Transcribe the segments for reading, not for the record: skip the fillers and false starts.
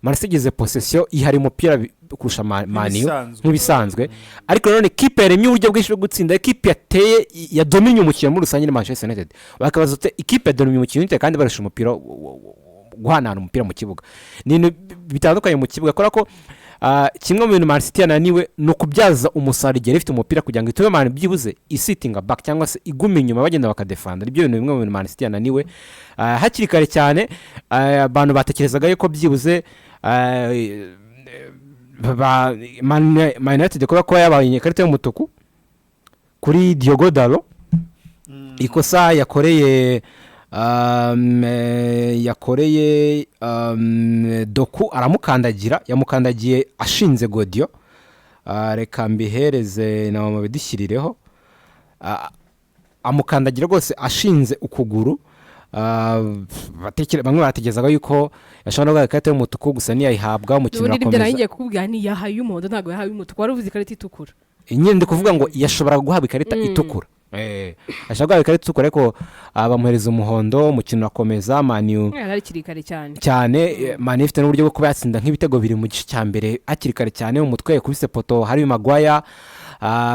Man City igize possession, ihari umupira kurusha Man U. Nk'ibisanzwe. Nk'ibisanzwe, ariko nanone kipe yaremye uburyo bwinshi bwo gutsinda, ikipe yateye, yadominye umukino muri rusange ni Manchester United. Bakabaza uti: "Ikipe yadominye umukino ite kandi barusha umupira guhanahana umupira mu kibuga?" Ni ibintu bitandukanye mu kibuga, kubera ko kimwe mu bintu Man City yananiwe ni ukubyaza umusaruro igihe ifite umupira, kugira ngo itume Man byibuze isittinga back cyangwa se iguma inyuma, bagenda bakadefanda. Nibyo bintu bimwe mu bintu Man City yananiwe. Hakiri kare cyane, abantu batekerezaga yuko byibuze Man United, kuba yabaye ikarita y'umutuku kuri Diogo Dalot, ikosa yakoreye Doku, aramukandagira, yamukandagiye ashinze godiyo. Reka mbihereze na mama bidushyirireho. Amukandagira rwose ashinze ukuguru. Bamwe batekerezaga yuko yashobora no guhabwa ikarita y'umutuku, gusa ntiyayihabwa, umukino Ubundi nibyo urakomeza. Nari ngiye kukubwira, ni yahaye umuhondo, ntabwo yahaye umutuku, wari uvuze ikarita itukura. Nyine ndi kuvuga ngo yashoboraga guhabwa ikarita itukura. Ashobora guhabwa ikarita itukura, ariko bamuhereza umuhondo, umukino urakomeza. Man U Yari hakiri kare cyane. Cyane. Man U ifite n'uburyo bwo kuba yatsinda nk'ibitego bibiri mu gice cya mbere hakiri kare cyane, mu mutwe yakubise poteau hari Maguire,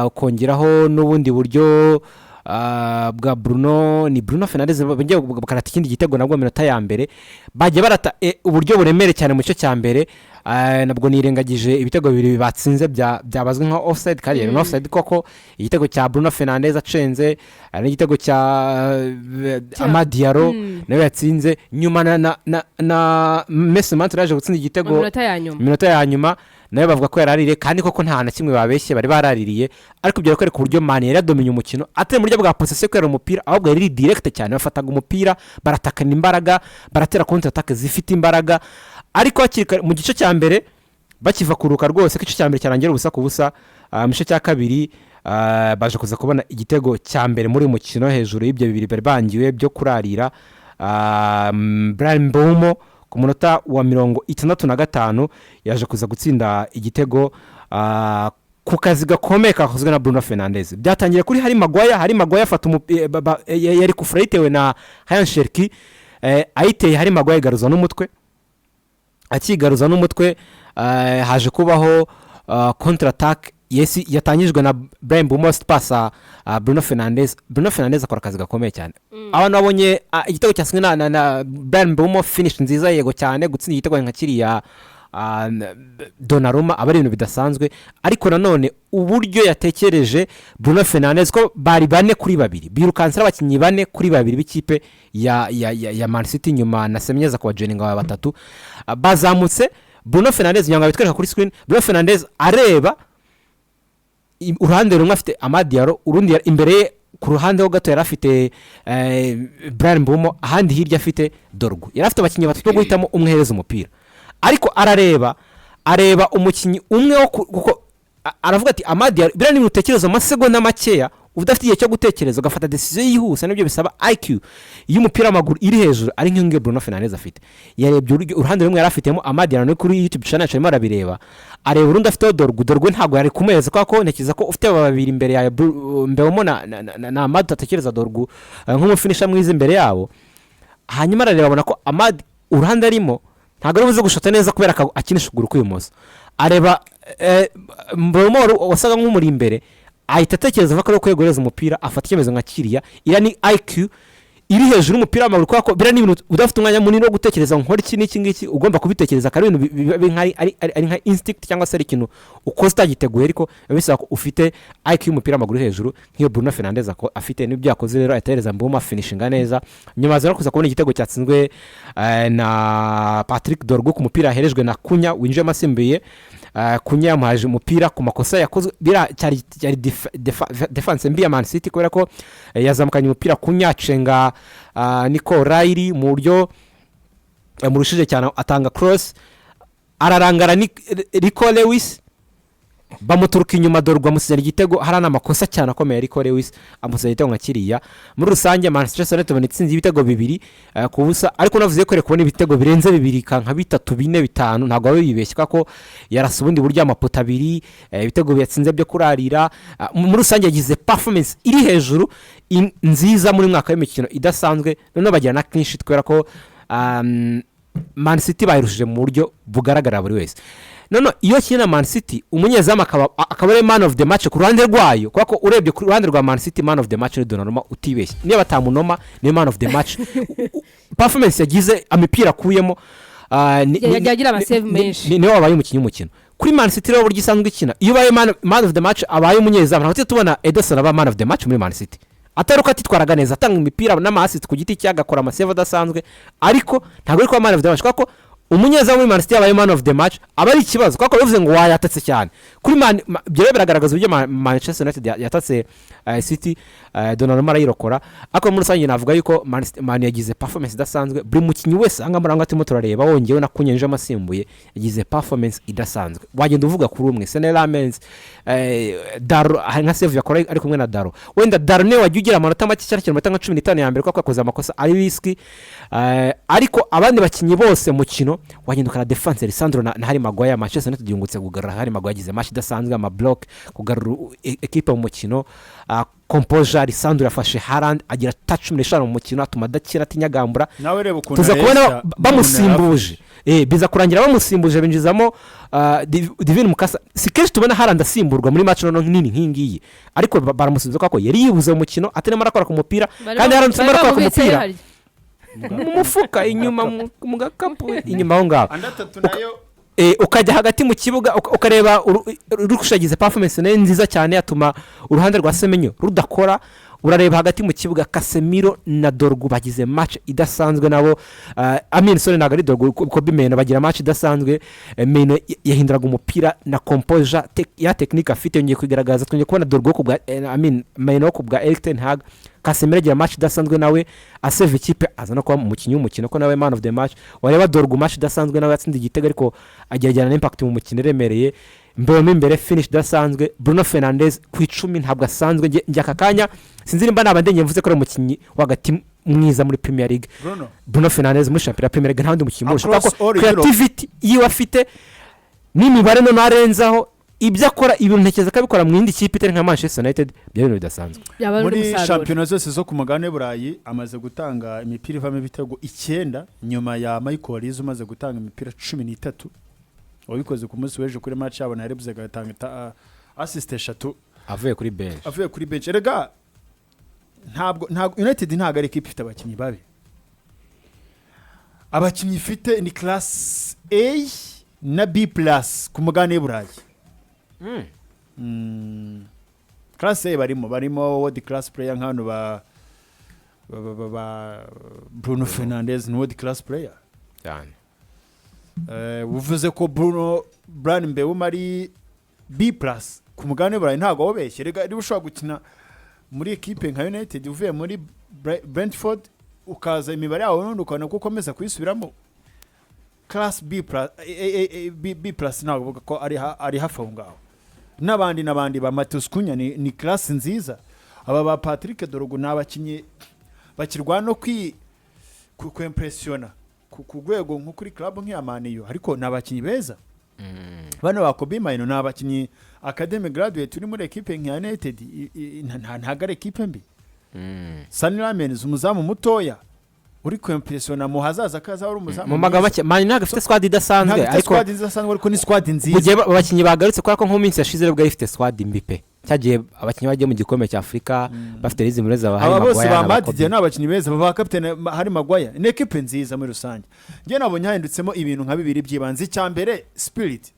ukongeraho n'ubundi buryo bwa Bruno, ni Bruno Fernandes, bongeye bakarata ikindi gitego nabwo mu minota ya mbere. Bagiye barata uburyo buremere cyane mu gice cya mbere. Nabwo nirengagije ibitego bibiri batsinze byabazwe nka offside, kandi yari offside koko, igitego cya Bruno Fernandes acenze, hari n'igitego cya Amad Diallo nawe yatsinze nyuma, na Mason Mount yaje gutsinda igitego mu minota ya nyuma. Mu minota ya nyuma nawe bavuga ko yaraririye, kandi koko nta na kimwe babeshye, bari baraririye. Ariko ibyo birakwereka uburyo Man yari yadominye umukino, atari mu buryo bwa possession kubera umupira, ahubwo yari iri direct cyane. Bafataga umupira, baratakana imbaraga, baratera contre attaque zifite imbaraga. Ariko hakiri kare mu gice cya mbere, bakiva kuruka rwose, ko igice cya mbere cyarangira 0-0, mu gice cya kabiri baje kuza kubona igitego cya mbere muri uyu mukino hejuru y'ibyo bibiri bari bangiwe byo kurarira. Bryan Mbeumo ku munota wa 65 yaje kuza gutsinda igitego ku kazi gakomeye kakozwe na Bruno Fernandes. Byatangiye kuri Harry Maguire. Harry Maguire afata yari kufura yitewe na Rayan Cherki, ayiteye Harry Maguire igaruza n'umutwe. Akigaruza n'umutwe, haje kubaho contre attaque yesi yatangijwe na Bryan Mbeumo, pasa Bruno Fernandes. Bruno Fernandes akora akazi gakomeye cyane. Abantu babonye igitego cyatsinzwe na Bryan Mbeumo, finish nziza yego cyane. Gutsinda igitego nka kiriya Donnarumma aba ari ibintu bidasanzwe, ariko nanone uburyo yatekereje Bruno Fernandes, ko bari 4-2, birukansira abakinnyi 4-2 b'ikipe ya Man City, nyuma na Semenyo aza kubajoininga aba batatu. Bazamutse Bruno Fernandes, kugira ngo abitwereka kuri screen. Bruno Fernandes areba uruhande rumwe afite Amad Diallo, urundi imbere ye ku ruhande ho gato yari afite Bryan Mbeumo, ahandi hirya afite Dorgu. Yari afite abakinnyi batatu bo guhitamo umwe hereza umupira, ariko arareba, areba umukinnyi umwe wo kuko aravuga ati Amad Diallo. Biriya ni ibintu utekereza mu masegonda makeya, udafite igihe cyo gutekereza, ugafata décision yihuse. Nibyo bisaba IQ y'umupira w'amaguru iri hejuru, ari nk'iyo ngiyo Bruno Fernandes afite. Yarebye uruhande rumwe yari afitemo Amad Diallo, no kuri YouTube channel yacu arimo arabireba, areba urundi afiteho Dorgu. Dorgu ntabwo yari kumuhereza, kubera ko ntekereza ko ufite aba babiri imbere yawe, Mbeumo na Amad, utatekereza Dorgu nk'umufinisher mwiza imbere yabo. Hanyuma arareba, abona ko Amad uruhande arimo ntabwo ari buze gushota neza, kubera ko akinisha ukuguru kw'ibumoso. Areba Mbeumo wasaga nk'umuri imbere, ahita atekereza ko ari kwegereza umupira, afata icyemezo nka kiriya. Iriya ni IQ iri hejuru y'umupira w'amaguru, kubera ko biriya ni ibintu udafite umwanya munini wo gutekereza ngo nkore iki n'iki ngiki, ugomba kubitekereza, akaba ari ibintu biba ari nka instinct, cyangwa se ari ikintu ukoze utagiteguye, ariko biba bisaba ko ufite IQ y'umupira w'amaguru iri hejuru nk'iyo Bruno Fernandes afite. N'ibyo yakoze rero, ahita ahereza Mbeumo, afinishinga neza. Nyuma aza no kuza kubona igitego cyatsinzwe na Patrick Dorgu ku mupira yaherejwe na Cunha winjiyemo asimbuye. Cunha yamuhaje umupira ku makosa yakozwe. Biriya cyari defense mbi ya Man City, kubera ko yazamukanye umupira, Cunha acenga Nico O'Reilly mu buryo yamurushije cyane, atanga cross, ararangara ni Rico Lewis, bamuturuka inyuma, Dorgu amusinyira igitego. Hari n'amakosa cyane akomeye, Rico Lewis amusinyira igitego nka kiriya. Muri rusange, Manchester United ibona itsinzi y'ibitego 2-0, ariko navuze ko kubona ibitego birenze bibiri, nka bitatu, bine, bitanu, ntabwo waba wibeshye, kuko yarasa ubundi buryo amapoto abiri, ibitego yatsinze byo kurarira. Muri rusange yagize performance iri hejuru, nziza muri mwaka w'imikino idasanzwe. Noneho bagira na clean sheet, kubera ko Man City bayirushije mu buryo bugaragarira buri wese. None iyo akina na Man City, umunyezamu akaba ari man of the match ku ruhande rwayo, kubera ko urebye ku ruhande rwa Man City, man of the match ni Donnarumma. Utibeshye, niba batamunoma, niyo man of the match. Performance yagize, imipira akuyemo, Yagiye agira ama save menshi. Niwe wabaye umukinnyi w'umukino kuri Man City. Rero uburyo isanzwe ikina, iyo ubaye man of the match abaye umunyezamu, ntabwo tujya tubona Ederson aba man of the match muri Man City. Atari uko atitwaraga neza, atanga imipira n'ama assist ku giti cye, agakora ama save adasanzwe, ariko ntabwo ari kuba man of the match, kubera ko umunyezamu muri Man City yabaye man of the match aba ari ikibazo, kubera ko bivuze ngo wayatatse cyane kuri Man. Ibyo rero biragaragaza uburyo Manchester United yatatse City, Donnarumma arayirokora. Ariko muri rusange navuga yuko Man yagize performance idasanzwe. Buri mukinnyi wese aha ngaha muri turimo turareba, wongewe na Cunha yinjiyemo asimbuye, yagize performance idasanzwe. Wagenda uvuga kuri umwe, Senne Lammens, Dalot, hari nka save yakora ari kumwe na Dalot. Wenda Dalot niwe wajya ugira amanota make cyane cyane amanota nka 15 ya mbere, kuko yakoze amakosa ari risky, ariko abandi bakinnyi bose mukino wagenda ukara defense, Lisandro na Harry Maguire. Manchester United yungutse kugarura Harry Maguire, yagize match idasanzwe, ama block, kugarura ekipe mu mukino, composure. Lisandro yafashe Haaland agira touch 15 mu mukino, atuma adakina atinyagambura. Nawe reba ukuntu Tuza kubona areshya bamusimbuje, biza kurangira bamusimbuje, binjizamo Divin Mukasa. Si kenshi tubona Haaland asimburwa muri match noneho nini nk'iyi ngiyi, ariko baramusimbuza kuko yari yibuze mu mukino, atarimo arakora ku mupira. Kandi Haaland arimo arakora ku mupira mu mufuka inyuma, mu gakapu inyuma aho ngaho. Andi atatu nayo. Ukajya hagati mu kibuga, ukareba Luke yagize performance nayo nziza cyane, atuma uruhande rwa Semenyo rudakora. Urareba hagati mu kibuga, Casemiro na Dorgu bagize match idasanzwe nabo. Amin, sorry, ntabwo ari Dorgu, Kobbie Mainoo bagira match idasanzwe. Mainoo yahinduraga umupira na composure ya technique afite yongeye kuyigaragaza. Twongeye kubona Dorgu wo ku bwa Amin Mainoo wo ku bwa Erik ten Hag. Casemiro agira match idasanzwe nawe, aseva ikipe, aza no kuba umukinnyi w'umukino, ko nawe man of the match. Wareba Dorgu, match idasanzwe nawe, yatsinze igitego ariko agerageza na impact mu mukino iremereye. Mbere mo imbere, finish idasanzwe. Bruno Fernandes ku 10 ntabwo asanzwe. Njye aka kanya sinzi nimba naba ndengeye mvuze ko ari umukinnyi w'hagati mwiza muri Premier League. Bruno. Bruno Fernandes muri shampiyona ya Premier League nta wundi mukinnyi umurusha, Across kubera ko all Europe. creativity yiwe afite n'imibare none arenzaho ibyo akora, ibintu ntekereza ko abikora mu yindi kipe itari nka Manchester United, byari ibintu bidasanzwe. Byaba ari Muri umusaruro. shampiyona zose zo ku mugabane w'Uburayi amaze gutanga imipira ivamo ibitego icyenda, nyuma ya Michael Olise umaze gutanga imipira 13, wabikoze ku munsi w'ejo kuri match yabo na Leipzig, agatanga assist eshatu. Avuye kuri bench. Avuye kuri bench. Erega ntabwo United ntabwo ari ekipe ifite abakinnyi babi. Abakinnyi ifite ni class A na B+ ku mugabane w'Uburayi. Class A barimo world class player nk'abantu ba Bruno Fernandes, ni world class player. Cyane. Uvuze ko Bruno Bryan Mbeumo ari B+ ku mugabane w'Uburayi, ntabwo wabeshye. Rega niba ushobora gukina muri ekipe nka United uvuye muri Brentford, ukaza imibare yawe n'ubundi ukabona ko ukomeza kuyisubiramo, class B plus, A, A, B, B+ ntabwo uvuga ko ari hafi aho ngaho. N'abandi n'abandi ba Matheus Cunha ni class nziza. Aba ba Patrick Dorgu ni abakinnyi bakirwana no kwimpressiona ku rwego nko kuri club nk'iya Man U, ariko ni abakinnyi beza. Bano ba Kobbie Mainoo ni abakinnyi academy graduate uri muri ekipe nka United, ntabwo ari ekipe mbi. Senne Lammens, umuzamu mutoya uri kwimpressiona mu hazaza kaza ari umuzamu Mu magambo mwiza. make, Man ntabwo ifite squad idasanzwe, Ntabwo ifite ariko squad idasanzwe, ariko ni squad mu nziza. gihe abakinnyi bagarutse, kubera ko nko mu minsi yashize rero ifite squad mbi pe, cyagiye abakinnyi bagiye mu gikombe cya Afurika bafite Lizi muri za Aba bose ba Madidiya ni abakinnyi beza, ba kapitene hari Maguire, ni ekipe nziza muri rusange. Njye nabonye hahindutseho ibintu nka bibiri by'ibanze. Icya mbere, spirit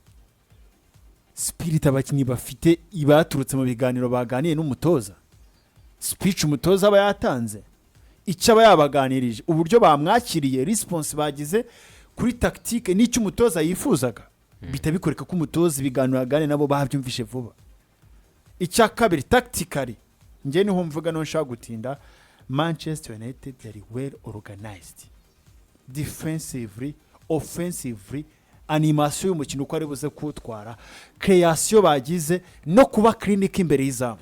abakinnyi bafite baturutse mu biganiro baganiye n'umutoza, speech umutoza aba yatanze, icyo aba yabaganirije, uburyo bamwakiriye, response bagize kuri tactique n'icyo umutoza yifuzaga, bihita bikoreka ko umutoza ibiganiro yaganiriye nabo babyumvishe vuba. Icya kabiri, tactically, njye niho mvuga, niho nshaka gutinda, Manchester United yari well organized defensively, offensively, animation y'umukino uko ari buze kuwutwara, création bagize no kuba clinical imbere y'izamu,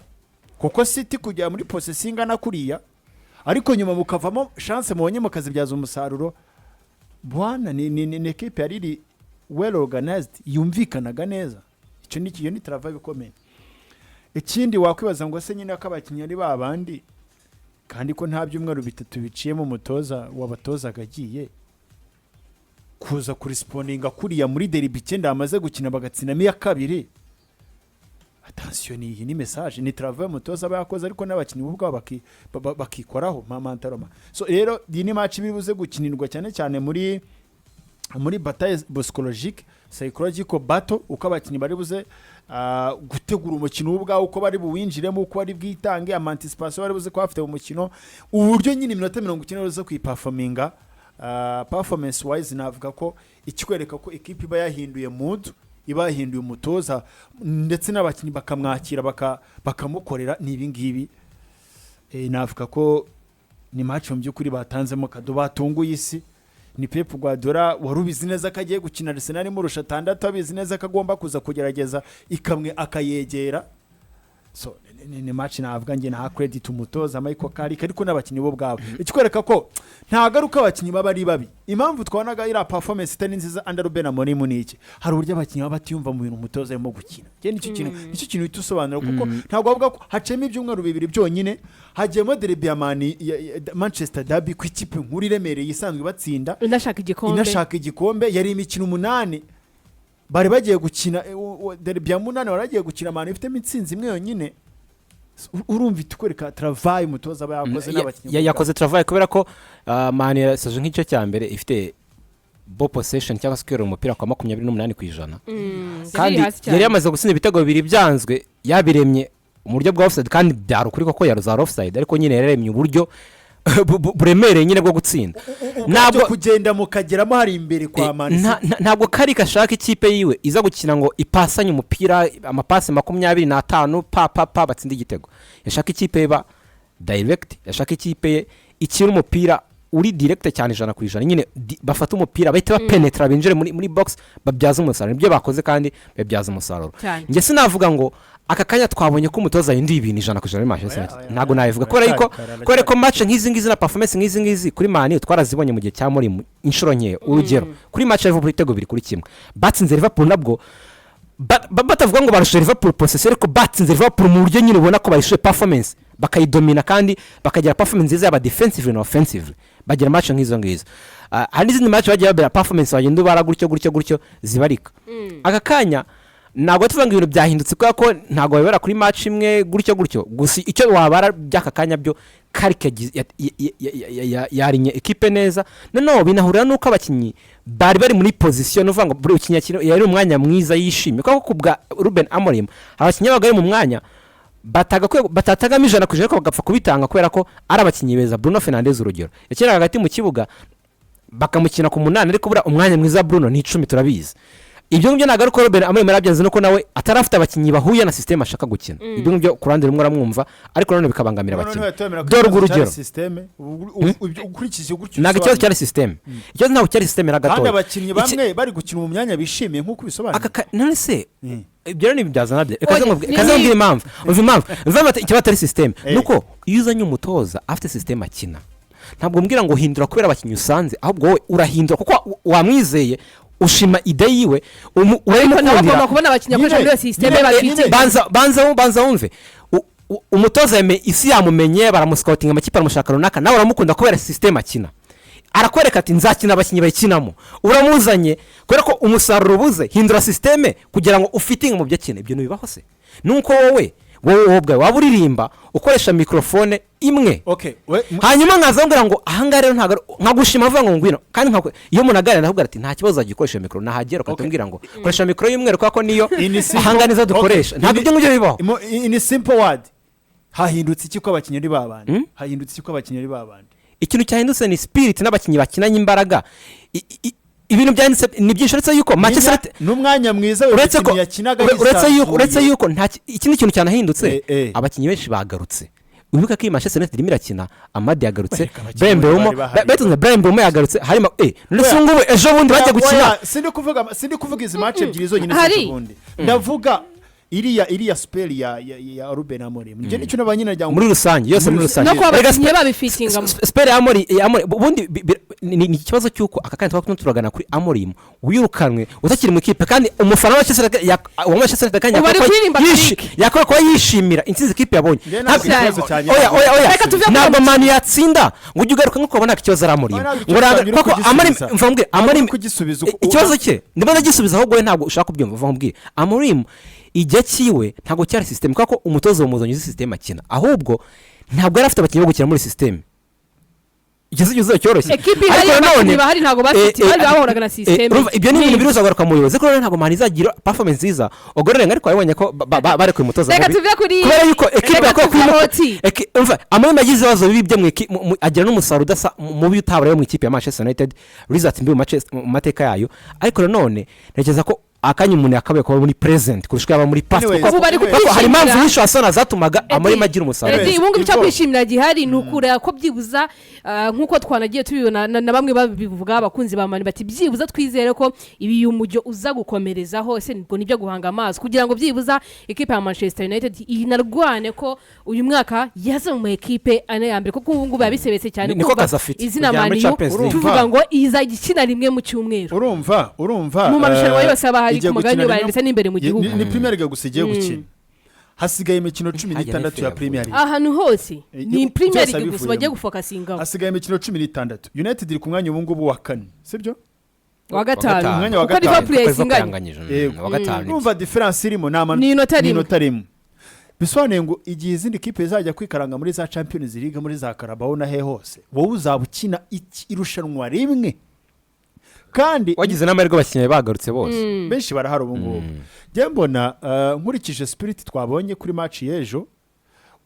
kuko City kujya muri possession ingana kuriya ariko nyuma mukavamo chance mubonye mukazibyaza umusaruro, bwana, ni ekipe yari iri well organized, yumvikanaga neza. Icyo ni iyo ni travail ikomeye. Ikindi wakwibaza ngo se nyine ko abakinnyi ari ba bandi, kandi ko nta byumweru 3 biciyemo umutoza wabatozaga agiye. Kuza kurespondinga kuriya muri derby 9 bamaze gukina bagatsinamo iya kabiri, attention, ni iyi ni message, ni travail umutoza aba yakoze, ariko n'abakinnyi bo ubwabo bakikoraho mentalement. So rero iyi ni match iri buze gukinirwa cyane cyane muri bataille psychologique, psychological battle, uko abakinnyi bari buze gutegura umukino wo ubwawo, uko bari buwinjiremo, uko bari bwitange, ama anticipation bari buze kuba bafite mu mukino, uburyo nyine iminota 90 buze kuyiperforminga. Performance wise, navuga ko ikikwereka ko ikipe iba yahinduye mood, iba yahinduye umutoza, ndetse n'abakinnyi bakamwakira, bakamukorera, ni ibi ngibi. Navuga ko ni match mu by'ukuri batanzemo cadeau, batunguye isi. Ni Pep Guardiola wari ubizi neza ko agiye gukina Arsenal imurusha 6, abizi neza ko agomba kuza kugerageza ikamwe akayegera. So ni match navuga njye nta credit umutoza Michael Carrick, ariko n'abakinnyi bo ubwabo, ikikwereka ko ntabwo ari uko abakinnyi baba ari babi. Impamvu twabonaga iriya performance itari nziza under Ruben Amorim ni iki? Hari uburyo abakinnyi baba batiyumva mu bintu umutoza arimo gukina. Njye nicyo kintu uhita usobanura, kuko ntabwo bavuga ko haciyemo ibyumweru 2 byonyine, hagiyemo derby ya Manchester derby ku ikipe nkuru iremereye isanzwe batsinda, inashaka igikombe. Inashaka igikombe. Yari imikino 8 bari bagiye gukina, derby ya munani bari bagiye gukina, Man ifitemo intsinzi imwe yonyine. So, urumva itukwereka travail umutoza aba yakoze n'abakinnyi. Yakoze travail kubera ko Man yasoje nk'igice cya mbere ifite ball possession, cyangwa se kwiyorera umupira kwa 28%, kandi Yari hasi cyane. yari yamaze gutsinda ibitego bibiri byanzwe, yabiremye mu buryo bwa offside, kandi byari ukuri koko yari za offside, ariko nyine yararemye uburyo buremereye nyine bwo gutsinda. Ntabwo kugenda mukageramo hari imbere kwa Man City. Ntabwo kari gashaka ikipe yiwe iza gukina ngo ipasanye umupira, amapasi 25, pa pa pa, batsinde igitego. Yashaka ikipe ye ba direct, yashaka ikipe ye ikina umupira uri direct cyane 100% nyine, bafata umupira bahita bapenetra, binjire muri box, babyaze umusaruro. Nibyo bakoze kandi babyaza umusaruro. Cyane. Njye sinavuga ngo aka kanya twabonye ko umutoza yahinduye ibintu 100% muri Manchester Oya, United. Oya, Ntabwo oya, nabivuga kubera yuko aracyari. kubera ko match nk'izi ngizi na performance nk'izi ngizi kuri Man twarazibonye mu gihe cya Mourinho inshuro nkeya. Urugero, kuri match ya Liverpool, ibitego 2-1 batsinze Liverpool, nabwo batavuga ngo barusha Liverpool possession, ariko batsinze Liverpool mu buryo nyine ubona ko bayishuye performance, bakayidomina kandi bakagira performance nziza, yaba defensively na offensively. Bagira match nk'izo ngizo. Hari n'izindi match bagiye babera performance, bagenda ubara gutyo gutyo gutyo zibarika. Aka kanya ntabwo tuvuga ngo ibintu byahindutse, kubera ko ntabwo babibara kuri match imwe gutyo gutyo gusa. Icyo wabara by'aka kanya byo, Carrick yarinye ekipe neza. Noneho binahurira n'uko abakinnyi bari bari muri position, ni ukuvuga ngo buri mukinnyi yari umwanya mwiza yishimye, kuko ku bwa Ruben Amorim abakinnyi babaga bari mu mwanya batagakwiye, batatagamo 100%, ariko bagapfa kubitanga kubera ko ari abakinnyi beza. Bruno Fernandes, urugero, yakinaga hagati mu kibuga bakamukina ku munani, ariko buriya umwanya mwiza wa Bruno ni 10, turabizi. Ibyo ngibyo ntabwo ari uko Ruben Amorim yarabyanze, nuko nawe atari afite abakinnyi bahuye na système ashaka gukina. Ibyo ngibyo ku ruhande rumwe uramwumva, ariko nanone bikabangamira abakinnyi. Dore urwo urugero. Système ukurikije gutyo Ntabwo ikibazo cyari système, ikibazo ntabwo cyari système na kandi gatoya. Abakinnyi bamwe bari gukina mu myanya bishimiye nk'uko ubisobanura. None se ibyo rero ntibyazana bye? Reka Oya, reka nkubwire impamvu. Umva impamvu, umva impamvu ikibazo atari système. Nuko iyo uzanye umutoza afite système akina, ntabwo umbwira ngo hindura kubera abakinnyi usanze, ahubwo wowe urahindura kuko wamwizeye, ushima idée yiwe, Ariko nawe urayimukundira. agomba kubona abakinnyi akoresha muri iyo système bafite. Banza wumve. Umutoza isi yamumenye, baramuscoutinga, amakipe aramushaka runaka, nawe uramukunda kubera système akina. Arakwereka ati nzakina abakinnyi bayikinamo. Uramuzanye kubera ko umusaruro ubuze, hindura système kugira ngo ufitinge mu byo akina. Ibyo ntibibaho se? Nuko wowe ubwawe waba uririmba ukoresha mikorofone imwe, Okay, hanyuma nkaza mbwira ngo ahangaha rero ntabwo nkagushima, avuga ngo ngwino, kandi iyo umuntu aganira nakubwira ati nta kibazo, uzajya ukoresha mikoro, nahagera ugahita umbwira ngo koresha mikoro y'umweru kubera ko niyo ahangaha nizo dukoresha. Ntabwo ibyo ngibyo bibaho. In simple word, hahindutse iki ko abakinnyi ari babandi? Hahindutse iki ko abakinnyi ari babandi? Ikintu cyahindutse ni spirit n'abakinnyi bakinanye imbaraga. Ibintu byanditse ni byinshi, uretse yuko Manchester United N'umwanya mwiza buri uretse ko mukinnyi yakinaga uretse yuko uretse yisanzuye. yuko nta ikindi kintu cyanahindutse, abakinnyi benshi bagarutse. Wibuka ko iyi Manchester United irimo irakina, Amad yagarutse, Bareka abakinnyi Bryan Mbeumo, bari bahari. Betunze Bryan Mbeumo yagarutse, harimo none se Oya. ngubu ejo bundi bajya gukina. Oya, sindi kuvuga izi match ebyiri zonyine Hari. z'ejo bundi, ndavuga Iriya spell ya Ruben Amorim, njye nicyo naba nyine nagira ngo Muri rusange yose, muri rusange. No kuba Erega abakinnyi babifitingamo. Spell ya Amorim ubundi ni ikibazo cy'uko aka kanya twaba turagana kuri Amorim wirukanwe utakiri mu ikipe, kandi umufana wa Manchester United wa Manchester United kandi Ubu ari yakwiye kuba kuririmba Trick. yakwiye kuba yishimira intsinzi ikipe yabonye. Njye ntabwo ikibazo cyanjye. Oya, oya, oya. Reka tuve kuri Ntabwo uwo. Manu yatsinda ngo ujye ugaruka nk'uko ubona ikibazo ari Amorim. Oya, ntabwo Ngo ikibazo cyanjye uri koko Amorim kugisubiza. mva mbwire, Ntabwo Amorim uri kugisubiza ikibazo cye ndimo ndagisubiza, ahubwo we ntabwo ushaka kubyumva. Mva nkubwire, Amorim igihe cyiwe ntabwo cyari système, kuko umutoza wamuzanye uzi système akina, ahubwo ntabwo yari afite abakinnyi bo gukina muri système. Igisubizo cyoroshye. Ekipi ihari, abakinnyi bahari, ntabwo bafite bari bahoraga na système. Urumva, ibyo ni ibintu biruza kugaruka mu buyobozi, ariko rero ntabwo Manu izagira performance nziza ogorere, ariko wabonye ko barekuye umutoza Reka mubi. tuve kuri Kubera yuko ekipe Reka yakwiye tuve hoti. Umva, Amorim yagize ibibazo bibi byo agira n'umusaruro udasa mubi utabara mu ikipe ya Manchester United, result mbi mu mateka yayo. Ariko nanone ntekereza ko akanya umuntu yakabaye kuba muri present kurusha uko yaba muri past, Anyways, kuko Ubu bari kuko hari impamvu kukwishimira. nyinshi wasana zatumaga Amorim agira umusaruro. Eddie, ubu ngubu icyo Ivo. kwishimira gihari ni ukureba ko byibuza, nk'uko twanagiye tubibona na bamwe babivuga, abakunzi ba Mani bati byibuza twizere ko ibi uyu mujyo uza gukomerezaho. Ese nibwo nibyo guhanga amaso kugira ngo byibuza ikipe ya Manchester United inarwane ko uyu mwaka yaza mu ma ekipe ane ya mbere, kuko ubu ngubu yabisebetse cyane Niko kumva kazi afite, izina kujya muri Manu Champions League. tuvuga ngo izajya ikina rimwe mu cyumweru Urumva mu marushanwa yose aba ahari igiye ku mugabane gukina w'Uburayi ndetse n'imbere mu gihugu. Ni Premier League gusa igiye gukina, hasigaye imikino cumi Hajya n'itandatu ya n'efe. Premier League. Ahantu hose ni Byose Premier League gusa abivuyemo. bagiye gufocusingaho. Hasigaye imikino 16. United iri ku mwanya ubu ngubu wa kane, sibyo? Wa gatanu. Umwanya wa Kuko gatanu. Liverpool Kuko yayisinganye. yanganyije, Yego. wa gatanu. Urumva différence irimo ni Ni inota ni rimwe. inota rimwe. Bisobanuye ngo igihe izindi kipe zajya kwikaranga muri za Champions League, muri za Carabao na he hose, wowe uzaba ukina irushanwa rimwe kandi Wagize n'amahirwe abakinnyi bagarutse bose. Benshi barahari ubu ngubu. Njye mbona, nkurikije spirit twabonye kuri match y'ejo,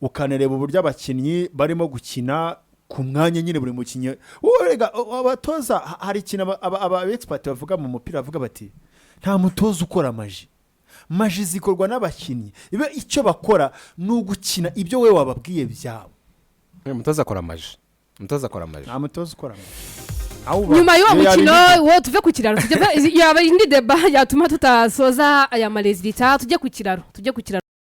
ukanareba uburyo abakinnyi barimo gukina ku mwanya nyine, buri mukinnyi wowe rega, abatoza hari ikintu aba expert bavuga mu mupira, bavuga bati nta mutoza ukora magie, magie zikorwa n'abakinnyi. Ibe icyo bakora ni ugukina ibyo we wababwiye byabo. Umutoza akora magie, umutoza akora magie. Nta mutoza ukora magie. Aho uba- Nyuma y'uwo iyo mukino yaba wo tuve ku kiraro tujye, yaba indi débat yatuma tutasoza aya ma résultats. Tujye ku kiraro, tujye ku kiraro.